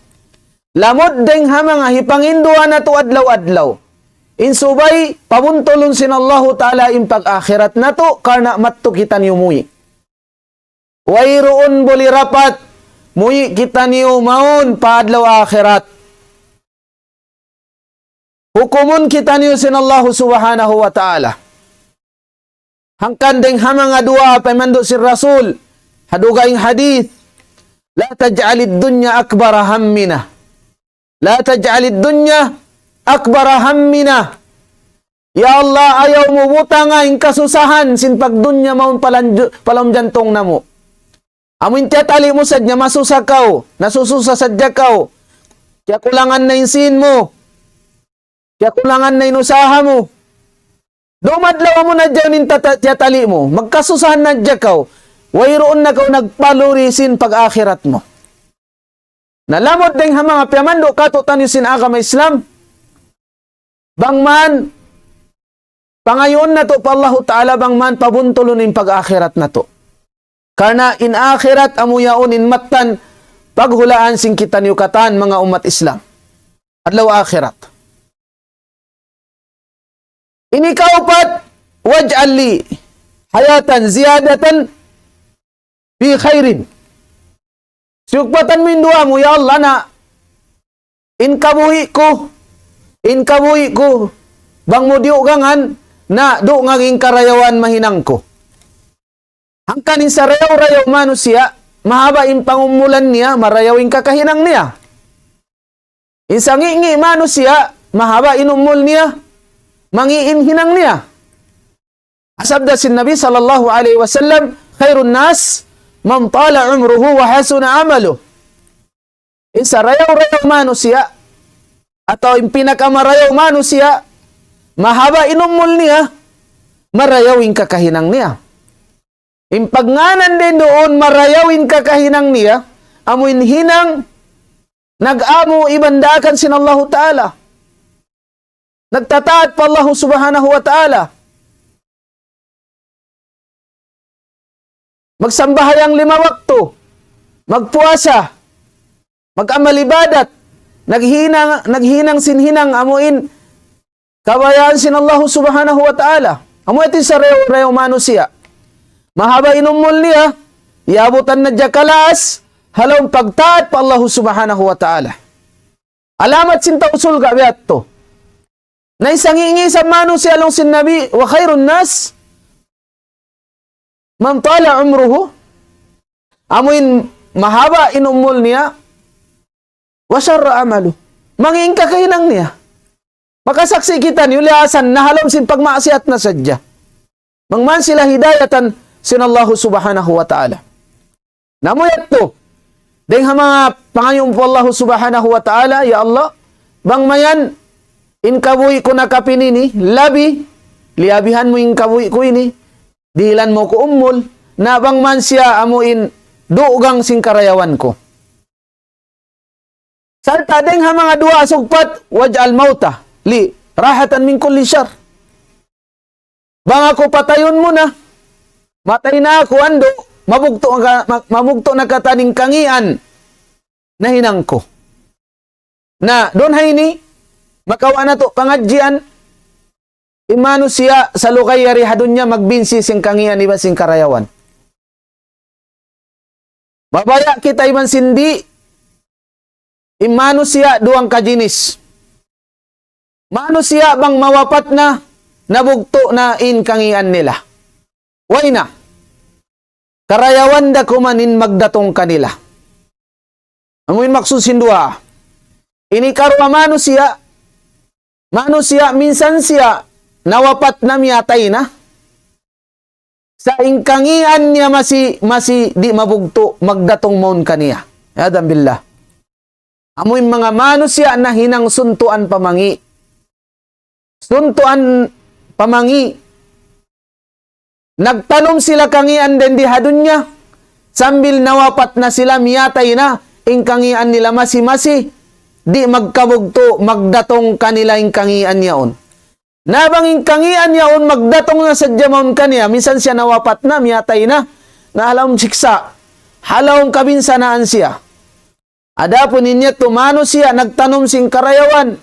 Lamud dayng ha manga hipanginduwaa natu' adlaw-adlaw. In subay pabuntulun sin Allahu Ta'ala in pag-akhirat natu', karna' madtu kitaniyu muwi'. Wayruun buli rapat, muwi' kitaniyu mawn pa adlaw akhirat. Hukumun kitaniyu sin Allahu Subhanahu wa Ta'ala. Hangkan dayng ha manga duwaa paymandu' sin Rasul, ha dugaing hadith, لا تجعل الدنيا أكبر همنا. لا تجعل الدنيا أكبر همنا. Ya Allah, ayaw mu butanga in kasusahan sin pagdunya mawn palanju-, pa lawm jantung namu'. Amu in tiyatali' mu sadja masusa kaw, nasususa sadja kaw. Kiyakulangan na in sīn mu. Kiyakulangan na in usaha mu. Dumadlaw mu na dyan in tata-, tiyatali' mu. Magkasusahan na dyan kaw. Wayruun na kaw nagpaluri sin pag-akhirat mu. Na lamud dayng ha manga piyamandu' katu'taniyu sin agama Islam. Bang man, pangayuun natu' pa Allahu Ta'ala, bang man pabuntulun in pag-akhirat natu'. Karna' in akhirat amu yaun in mattan paghulaan sin kitaniyu katan manga ummat Islam. Adlaw akhirat. Ini kaupat, واجعل لي حياة زيادة في خير. Siyugpatan mu in duwaa mu, ya Allah, na in kabuhi' ku, in kabuhi' ku, bang mu diyugangan, na dugang in karayawan mahinang ku. Hangkan in sarayaw-rayaw manusiya', mahaba' in pangumulan niya, marayaw in kakahinang niya. In sangi'-ngi' manusiya', mahaba' in umul niya, mangi' in hinang niya. Sabda sin Nabi sallallahu alayhi wasallam, خير الناس من طال عمره وحسن عمله. In sarayaw-rayaw manusiya', atawa in pinakamarayaw manusiya', mahaba' in umul niya, marayaw in kakahinang niya. In pagngānan dayn duun marayaw in kakahinang niya, amu in hinang nag-amu iban daakan sin Allahu Ta'ala. Nagtataat pa Allahu Subhanahu wa Ta'ala. Magsambahayang lima waktu. Magpuasa. Mag-amal ibadat. Naghinang, naghinang sin hinang amu in kabayaan sin Allahu Subhanahu wa Ta'ala. Amu yadtu in sarayaw-rayaw manusiya'. Mahaba' in umul niya, iyabutan na diyakalaas, ha lawm pagtaat pa Allahu Subhanahu wa Ta'ala. Alamat sin tau surga' biya' yadtu. Na in sangi'-ngi' isab manusiya' laung sin Nabi, وخير الناس من طال عمره, amu in mahaba' in umul niya, وشر عمله, mangi' in kakahinang niya. Makasaksi' kitaniyu, liyasan na ha lawm sin pagmaksiyat na sadja. Bang man sila hidayatan sin Allahu Subhanahu wa Ta'ala. Na amu yadtu, dayng ha manga pangayuun pa Allahu Subhanahu wa Ta'ala, ya Allah, bang mayan in kabuhi' ku nakapin ini, labi, liyabihan mu in kabuhi' ku ini, dihilan mu ku umul, na bang man siya amu in dugang sin karayawan ku. Sarta' dayng ha manga duwaa sugpat, واجعل الموت لي راحة من كل شر. Bang aku patayun mu na, matay na aku, andu', mabugtu' na ka-, ma-, mabugtu' na katan in kangīan nahinang ku. Na, duun ha ini, makawa' natu' pangadjian, in manusiya' salugay yari ha dunya magbinsi sin kangīan iban sin karayawan. Mabaya' kita iban sin di', in manusiya' duwang kajinis. Manusiya' bang mawapat na, nabugtu' na in kangīan nila. Way na. Karayawan da kuman in magdatung kanila. Amu in maksud sin duwaa. Ini karuwa manusiya', manusiya' minsan siya nawapat na, miyatay na. Sa' in kangīan niya masi, masi di' mabugtu', magdatung mawn kaniya. Iyadhan billah. Amu in manga manusiya' nahinang suntuan pa mangī'. Suntuan pa mangī'. Nagtanum sila kangīan dayn di ha dunya. Sambil nawapat na sila, miyatay na, in kangīan nila masi-masi, di' magkabugtu', magdatung kanila in kangīan yaun. Na bang in kangīan yaun magdatung na sadja mawn kaniya, minsan siya nawapat na, miyatay na, na ha lawm siksa', ha lawm kabinsanaan siya. Adapun in yadtu manusiya' nagtanum sin karayawan,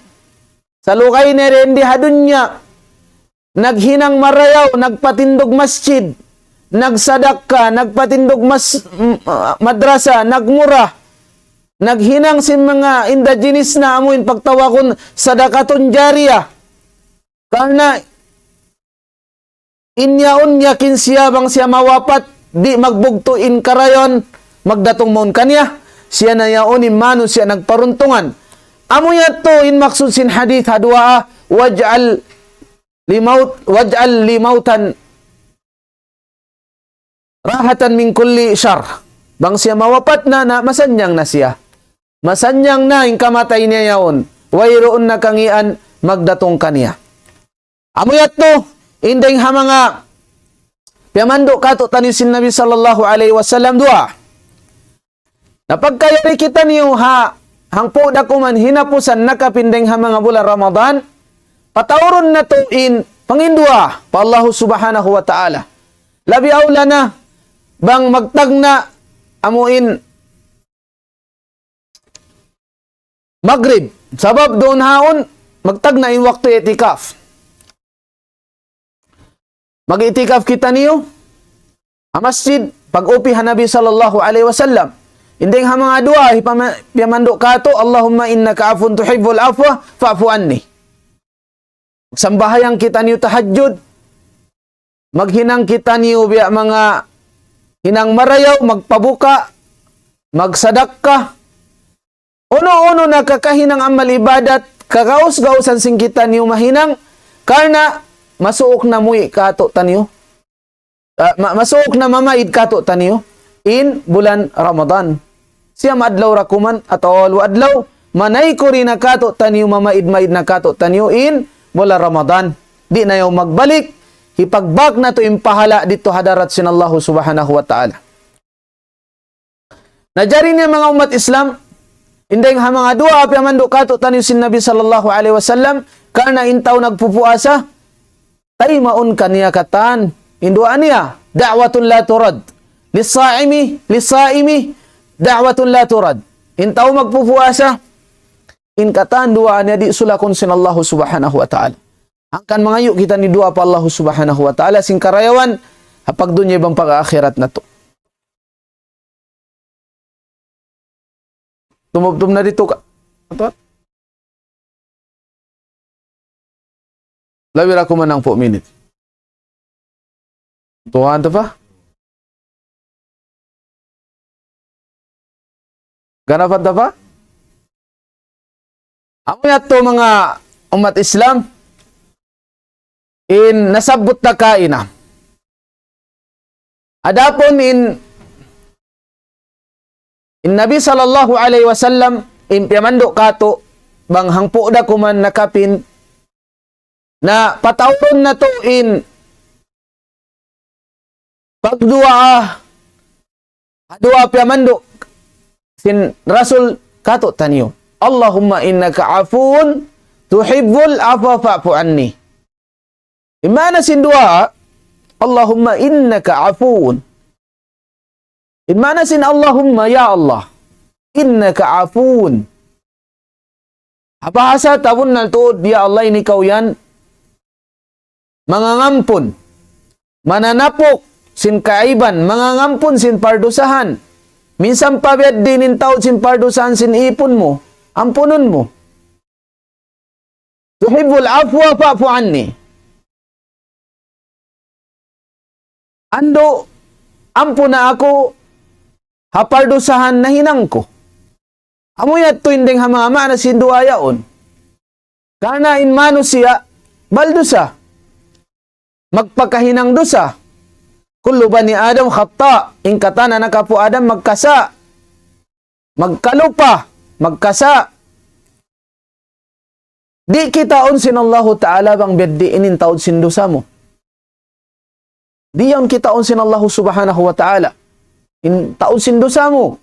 salugay na dayn di ha dunya, naghinang marayaw, nagpatindug masjid, nagsadakka, nagpatindug mas-, m-, ah, madrasa, nagmura, naghinang sin manga indigenous na amuin pagtawagun sadakatun jariyah. Karna' in yaun yakin siya bang siya mawapat, di' magbugtu' in karayawan magdatung mawn kaniya, siya na yaun in manusiya' nagparuntungan. Amu yadtu in maksud sin hadith ha duwaa, واجعل لموت، واجعل لي موتا راحة من كل شر. Bang siya mawapat na, na masannyang na siya. Masannyang na in kamatay niya yaun. Wayruun na kangīan magdatung kaniya. Amu yadtu, in dayng ha manga piyamandu' kātu'niyu sin Nabi sallallahu alayhi wasallam duwaa. Na pagka yari kitaniyu ha hangpu' da kuman hinapusan nakapin dayng ha manga bulan Ramadan, pataurun natu' in panginduwaa pa Allahu Subhanahu wa Ta'ala. Labi awla na bang magtagna' amu in Maghrib. Sabab duun haun magtagna' in waktu i'tikaf. Mag-i'tikaf kitaniyu ha masjid, pag-upi ha Nabi sallallahu alayhi wasallam. In dayng ha manga duwaa, hipama-, piyamandu' kātu', اللهم إنك عفو تحب العفو فاعف عني. Magsambahayang kitaniyu tahajjud, maghinang kitaniyu biya' manga hinang marayaw, magpabuka, magsadakka, unu-unu na kakahinang amal ibadat, kagaus-gausan sin kitaniyu mahinang, karna' masuuk na muwi' kātu'niyu. Ah, ma-, masuuk na mamaid kātu'niyu in bulan Ramadan. Siyam adlaw da kuman atawa walu adlaw, manayku ri na kātu'niyu, mamaid-maid na kātu'niyu in bulan Ramadan. Di' na yaun magbalik, hipagbak natu' in pahala' didtu ha hadarat sin Allahu Subhanahu wa Ta'ala. Na jari niya manga ummat Islam, in dayng ha manga duwaa piyamandu' kātu'niyu sin Nabi sallallahu alayhi wasallam, karna' in tau nagpupuasa, taymaun kaniya katan in duwaa niya, دعوة لا ترد. للصائم، للصائم دعوة لا ترد. In tau magpupuasa, in katan duwaa niya di' sulakun sin Allahu Subhanahu wa Ta'ala. Hangkan mangayu' kitaniyu duwaa pa Allahu Subhanahu wa Ta'ala sin karayawan ha pagdunya iban pag-akhirat natu'. Tumubtub na didtu ka. Atu? Labi da kuman hangpu' minit. Tuhan ta pa? Ganapan ta pa? Amu yadtu manga ummat Islam, in nasabbut ta kaina. Adapun in, in Nabi sallallahu alayhi wasallam, in piyamandu' kātu', bang hangpu' da kuman nakapin, na pataurun natu' in pagduwaa, ha duwaa piyamandu' sin Rasul kātu'niyu. اللهم إنك عفو تحب العفو فاعف عني. In maana sin duwaa, اللهم إنك عفو. In maana sin اللهم, ya Allah, إنك عفو. Ha bahasa ta bunnal tuud, ya Allah, in ikaw yan mangangampun, mananapuk sin kaaiban, mangangampun sin pardusahan. Minsan pa biya' diin in taud sin pardusahan sin ipun mu, ampunun mu. تحب العفو فاعف عني. Andu', ampuna aku ha pardusahan nahinang ku. Amu yadtu in dayng ha manga maana sin duwaa yaun. Karna' in manusiya' baldusa. magpakahinang dusa. كل بني آدم خطاء. In katan anak apu' Adam magkasa'. Magkalupa. Magkasa'. Di' kitaun sin Allahu Ta'ala bang biya' diin in taud sin dusa mu. Di' yan kitaun sin Allahu Subhanahu wa Ta'ala in taud sin dusa mu.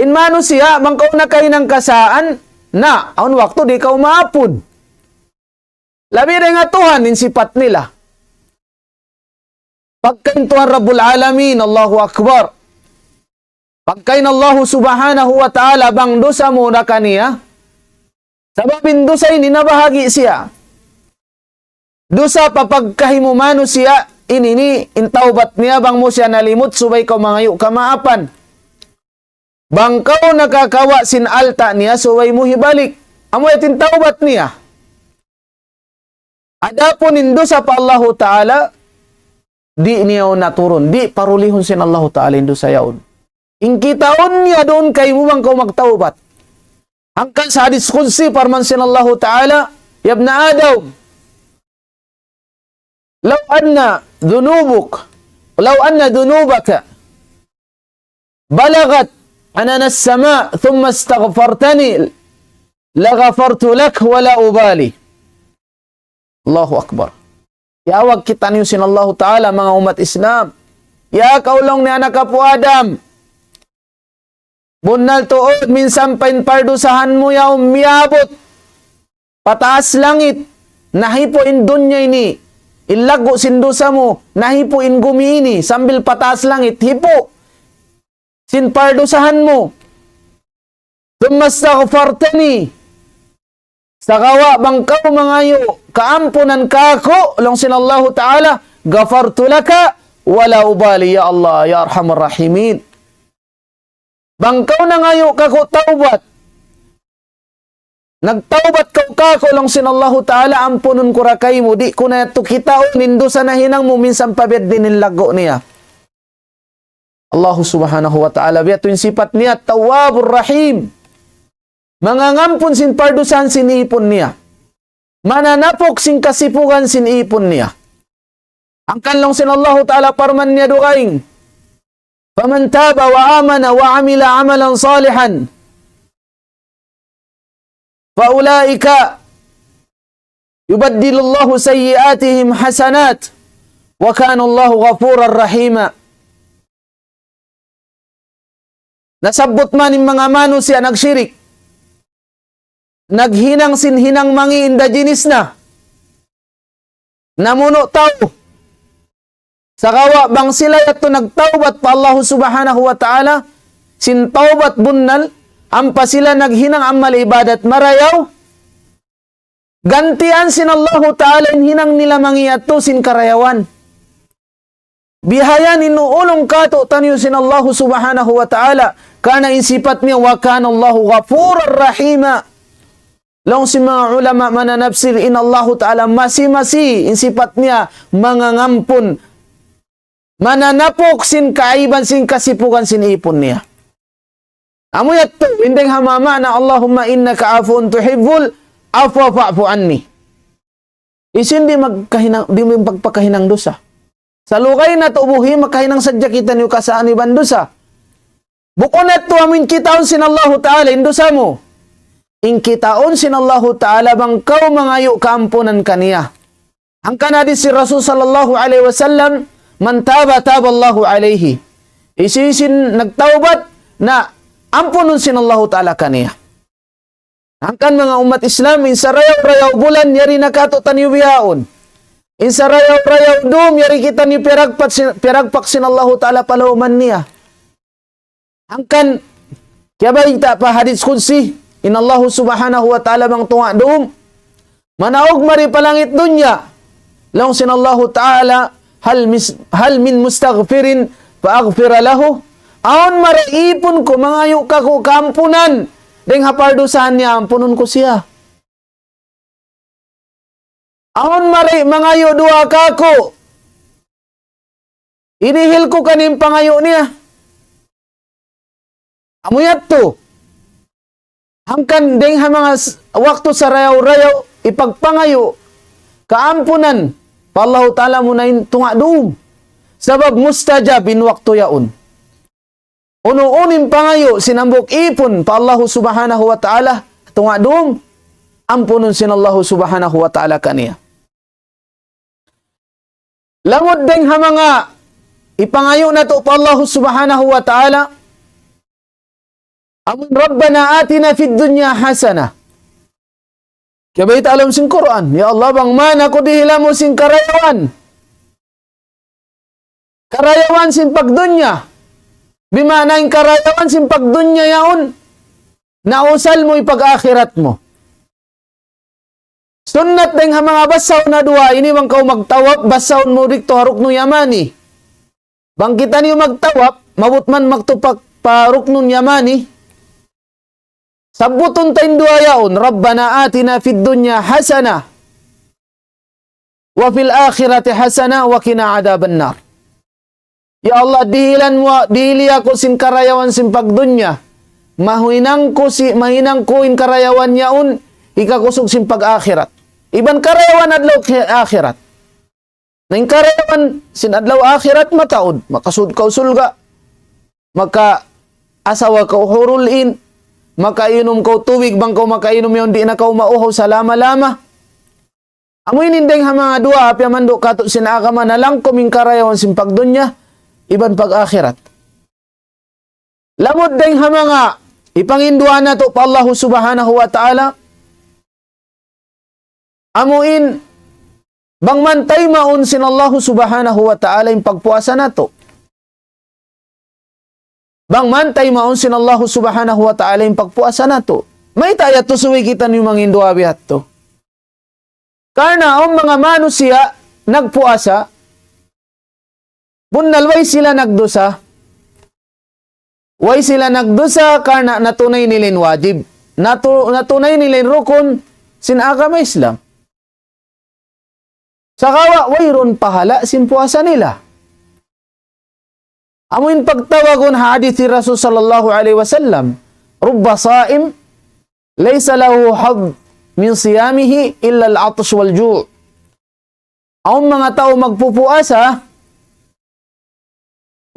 In manusiya', bang kaw nakahinang kasaan, na, awn waktu di' kaw maapun. Labi dayn ha Tuhan in sipat nila. Pagka in Tuhan Rabbul Alamin, Allahu Akbar. Pagka in Allahu Subhanahu wa Ta'ala, bang dusa mu na kaniya. Sabab in dusa ini nabahagi' siya. Dusa pa pagkahi mu manusiya', ini ini in tawbat niya bang mu siya nalimut subay kaw mangayu' kamaapan. Bang kaw nakakawa' sin alta' niya subay mu hibalik. Amu yadtu in tawbat niya. Adapun in dusa pa Allahu Ta'ala, di' niya naturun, di' parulihun sin Allahu Ta'ala in dusa yaun. In kitaun niya duun kaymu bang kaw magtawbat. Hangkan sa hadis qudsi parman sin Allahu Ta'ala, يا ابن آدم، لو أن ذنوبك، لو أن ذنوبك بلغت عنان السماء ثم استغفرتني لغفرت لك ولا أبالي. Allahu Akbar. Tiyawag kitaniyu sin Allahu Ta'ala, manga ummat Islam. Ya kaw laung niya anak apu' Adam. Bunnal tuud, minsan pa in pardusahan mu yaun miyabut pataas langit. Nahipu' in dunya ini. In laggu' sin dusa mu, nahipu' in gumi ini, sambil pataas langit. Hipu' sin pardusahan mu. ثم استغفرتني. Sagawa' bang kaw mangayu' kaampunan kāku', laung sin Allahu Ta'ala, غفرت لك ولا أبالي, ya Allah, ya Arhamar Rahimin. Bang kaw nangayu' kāku' tawbat, nagtawbat kaw kāku', laung sin Allahu Ta'ala, ampunun ku ra kaymu, di' ku na yadtu kitaun in dusa nahinang mu minsan pa biya' diin in laggu' niya. Allahu Subhanahu wa Ta'ala, biya' yadtu in sipat niya, Tawwabur Rahim. Mangangampun sin pardusahan sin ipun niya. Mananapuk sin kasipugan sin ipun niya. Hangkan laung sin Allahu Ta'ala parman niya dugaing, فمن تاب وآمن وعمل عملا صالحا فأولئك يبدل الله سيئاتهم حسنات وكان الله غفورا رحيما. Nasabbut man in manga manusiya' nagshirik, naghinang sin hinang mangi' in da jinis na, namunu' tau. Sagawa' bang sila yadtu nagtawbat pa Allahu Subhanahu wa Ta'ala, sin tawbat bunnal, ampa sila naghinang amal ibadat marayaw, gantian sin Allahu Ta'ala in hinang nila mangi' yadtu sin karayawan. Bihayan in ulung kātu'niyu sin Allahu Subhanahu wa Ta'ala, karna' in sipat niya, وكان الله غفورا رحيما. Laung sin manga ulama mananapsir, in Allahu Ta'ala masi-masi in sipat niya mangangampun, mananapuk sin kaaiban sin kasipugan sin ipun niya. Amu yadtu, in dayng ha manga maana, اللهم إنك عفو تحب العفو فاعف عني. Hisiyu in di' magkahinang, di' magpakahinang dusa. Salugay natu' buhi' makahinang sadja kitaniyu kasaan iban dusa. Bukun yadtu amu in kitaun sin Allahu Ta'ala in dusa mu. In kitaun sin Allahu Ta'ala bang kaw mangayu' kaampunan kaniya. Hangkan hadis sin Rasul sallallahu alayhi wasallam, من تاب تاب الله عليه. Hisiyu-siyu in nagtawbat, na ampunun sin Allahu Ta'ala kaniya. Hangkan manga ummat Islam, in sarayaw-rayaw bulan, yari na kātu'niyu bihaun. In sarayaw-rayaw dum, yari kitaniyu piyaragpat sin, piyaragpak sin Allahu Ta'ala pa lawman niya. Hangkan, kiyabayta' pa hadis qudsi, in Allahu Subhanahu wa Ta'ala bang tunga' dum, manaug mari pa langit dunya. Laung sin Allahu Ta'ala, هل مس-، هل من مستغفر فأغفر له. Awn mari ipun ku mangayu' kāku' kaampunan, dayng ha pardusahan niya ampunun ku siya. Awn mari mangayu' duwaa kāku', idihil ku kaniya in pangayu' niya. Amu yadtu. Hangkan dayng ha manga s-, waktu sarayaw-rayaw, ipagpangayu', kaampunan pa Allahu Ta'ala muna in tunga' dum. Sabab mustajab in waktu yaun. Unu-unu in pangayu' sin hambuuk īpun pa Allahu Subhanahu wa Ta'ala, tunga' dum, ampunun sin Allahu Subhanahu wa Ta'ala kaniya. Lamud dayng ha manga ipangayu' natu' pa Allahu Subhanahu wa Ta'ala, amun ربنا آتنا في الدنيا حسنة. Kiyabayta' ha lawm sin Qur'an, ya Allah, bang man aku dihilan mu sin karayawan. Karayawan sin pagdunya. Bimaana in karayawan sin pagdunya yaun, nausal mu in pag-akhirat mu. Sunnat dayng ha manga basahun na duwaa ini, bang kaw magtawaf, basahun mu didtu ha Ruknul Yamani. Bang kitaniyu magtawaf, maabut man magtupak pa Ruknul Yamani, sabbutun ta in duwaa yaun, ربنا آتنا في الدنيا حسنة وفي الآخرة حسنة وقنا عذاب النار. Ya Allah, dihilan mu, dihili aku sin karayawan sin pagdunya. Mahinang ku si, mahinang ku in karayawan yaun, hikakusug sin pag-akhirat. Iban karayawan adlaw ki-, akhirat. Na in karayawan sin adlaw akhirat mataud, makasud kaw surga', makaasawa kaw hurul in, makainum kaw tubig, bang kaw makainum yaun di' na kaw mauhaw salama-lama. Amu ini in dayng ha manga duwaa piyamandu' katu' sin agama nalangkum in karayawan sin pagdunya iban pag-akhirat. Lamud dayng ha manga ipanginduwaa natu' pa Allahu Subhanahu wa Ta'ala, amu in bang man taymaun sin Allahu Subhanahu wa Ta'ala in pagpuasa natu'. Bang man taymaun sin Allahu Subhanahu wa Ta'ala in pagpuasa natu'. Mayta' yadtu subay kitaniyu manginduwaa bihadtu? Karna' awn manga manusiya' nagpuasa, bunnal way sila nagdusa. Way sila nagdusa karna' natunay nila in wajib. Natu-, natunay nila in rukun sin agama Islam. Sagawa' wayruun pahala' sin puasa nila. Amu in pagtawagun ha hadith ni Rasul sallallahu alayhi wasallam, رب صائم ليس له حظ من صيامه إلا العطش والجوع. Awn manga tau magpupuasa,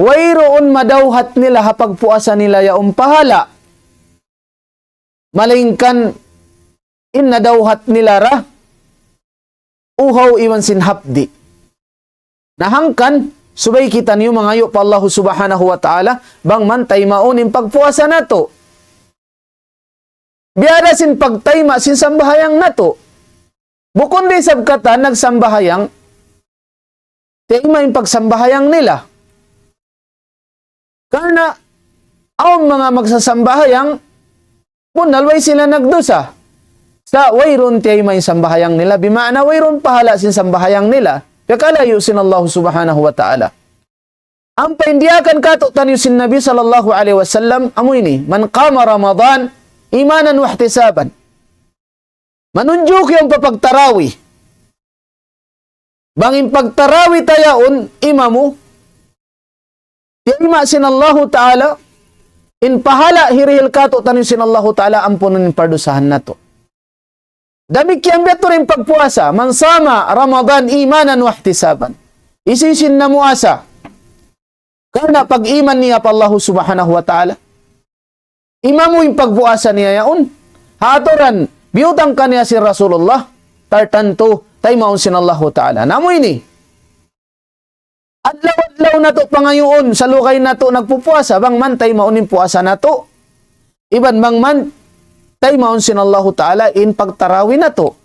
wayruun madawhat nila ha pagpuasa nila yaun pahala'. Malaingkan in nadawhat nila ra, uhaw iban sin hapdi'. Na hangkan, subay kitaniyu mangayu' pa Allahu Subhanahu wa Ta'ala, bang man taymaun in pagpuasa natu'. Biya' da sin pagtayma' sin sambahayang natu'. Bukun da isab katan nagsambahayang, tayma' in pagsambahayang nila. Karna' awn manga magsasambahayang, bunnal way sila nagdusa. Sa' wayruun tiyayma' in sambahayang nila, bimaana wayruun pahala' sin sambahayang nila. Piyakalayu' sin Allah Subhanahu wa Ta'ala. Ampa in diyaak katu'taniyu sin Nabi sallallahu alayhi wasallam, amu ini, من قام رمضان إيمانا واحتسابا. Manunjuk yan pa pagtarawi. Bang in pagtarawi ta yaun, imamu, tiyayma' sin Allahu Ta'ala, in pahala' hirihil katu'taniyu sin Allahu Ta'ala, ampunun in pardusahan natu'. Damikkiyan biya' tuud in pagpuasa, من صام رمضان إيمانا واحتسابا. Hisiyu-siyu in namuasa karna' pag-iman niya pa Allahu Subhanahu wa Ta'ala. Imamu in pagpuasa niya yaun. Ha aturan, biyutang kaniya sin Rasulullah, tartantu, taymaun sin Allahu Ta'ala. Na amu ini, adlaw-adlaw natu' pangayuun, salugay natu' nagpupuasa, bang man taymaun in puasa natu'. Iban bang man taymaun sin Allahu Ta'ala in pagtarawi natu'.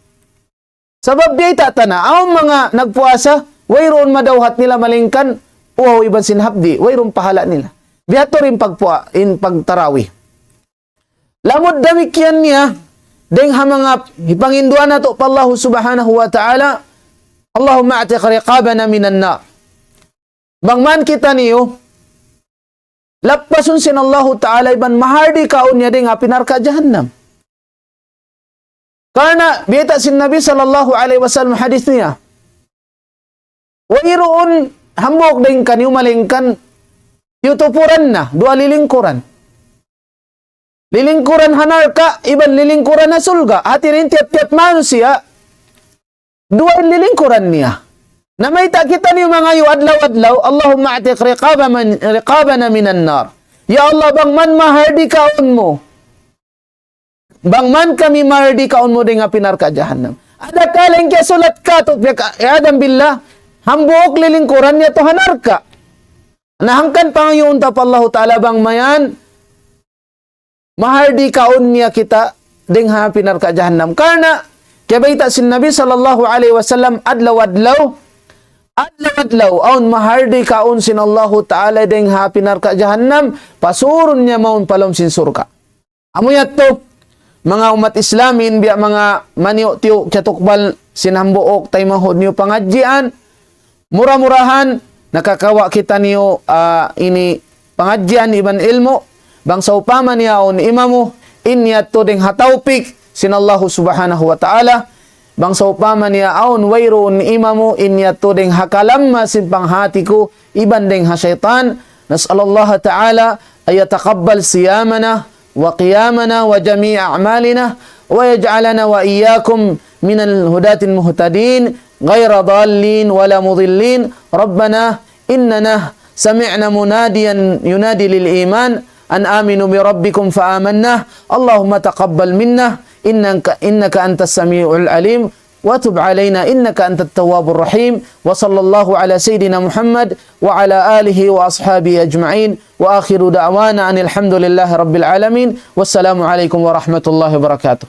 Sabab biyayta' ta na, awn manga nagpuasa, wayruun madawhat nila malaingkan uhaw iban sin hapdi', wayruun pahala' nila. Biya' tuud in pagpua-, in pagtarawi. Lamud damikkiyan niya, dayng ha manga hipanginduwaa natu' pa Allahu Subhanahu wa Ta'ala, اللهم أعتق رقابنا من النار. Bang man kitaniyu, lappasun sin Allahu Ta'ala iban mahardi kaun niya dayng ha api narka' jahannam. Karna' biyayta' sin Nabi sallallahu alayhi wasallam hadith niya, wayruun hambuuk dayng kaniyu malaingkan tiyutupuran na, duwa lilingkuran. Lilingkuran ha narka', iban lilingkuran ha surga'. Hati niya in tiyap-tiyap manusiya', duwa in lilingkuran niya. Na mayta' kitaniyu mangayu' adlaw-adlaw, اللهم أعتق رقاب من، رقابنا من النار. Ya Allah, bang man mahardikaun mu. Bang man kami mahardikaun mu dayn ha api narka' jahannam. Adakala in kiyasulat katu', عياذا بالله, hambuuk lilingkuran niya tu ha narka'. Na hangkan pangayuun ta pa Allahu Ta'ala bang mayan, mahardikaun niya kita dayn ha api narka' jahannam. Karna', kiyabayta' sin Nabi sallallahu alayhi wasallam, adlaw-adlaw, adlaw-adlaw, awn mahardikaun sin Allahu Ta'ala dayn ha api narka' jahannam, pasurun niya mawn pa lawm sin surga'. Amu yadtu, manga ummat Islamin, biya' manga maniyu'-tiyu' kiyatukbal sin hambuuk taymanghud niyu pangadjian, mura-murahan, nakakawa' kitaniyu, ah, ini pangadjian iban ilmu', bang sawpama niya awn imamu, in yadtu dayn ha tawpik sin Allahu Subhanahu wa Ta'ala, bang sawpama niya awn wayruun imamu, in yadtu dayn ha kalamma sin panghati ku, iban dayn ha saytan. نسأل الله تعالى أن يتقبل صيامنا وقيامنا وجميع أعمالنا، ويجعلنا وإياكم من الهداة المهتدين، غير ضالين ولا مضلين. ربنا إننا سمعنا مناديا ينادي للإيمان أن آمنوا بربكم فآمنا. اللهم تقبل منا إنك، إنك أنت السميع العليم. وتب علينا إنك أنت التواب الرحيم. وصلى الله على سيدنا محمد وعلى آله وأصحابه أجمعين. وآخر دعوانا أن الحمد لله رب العالمين. والسلام عليكم ورحمة الله وبركاته.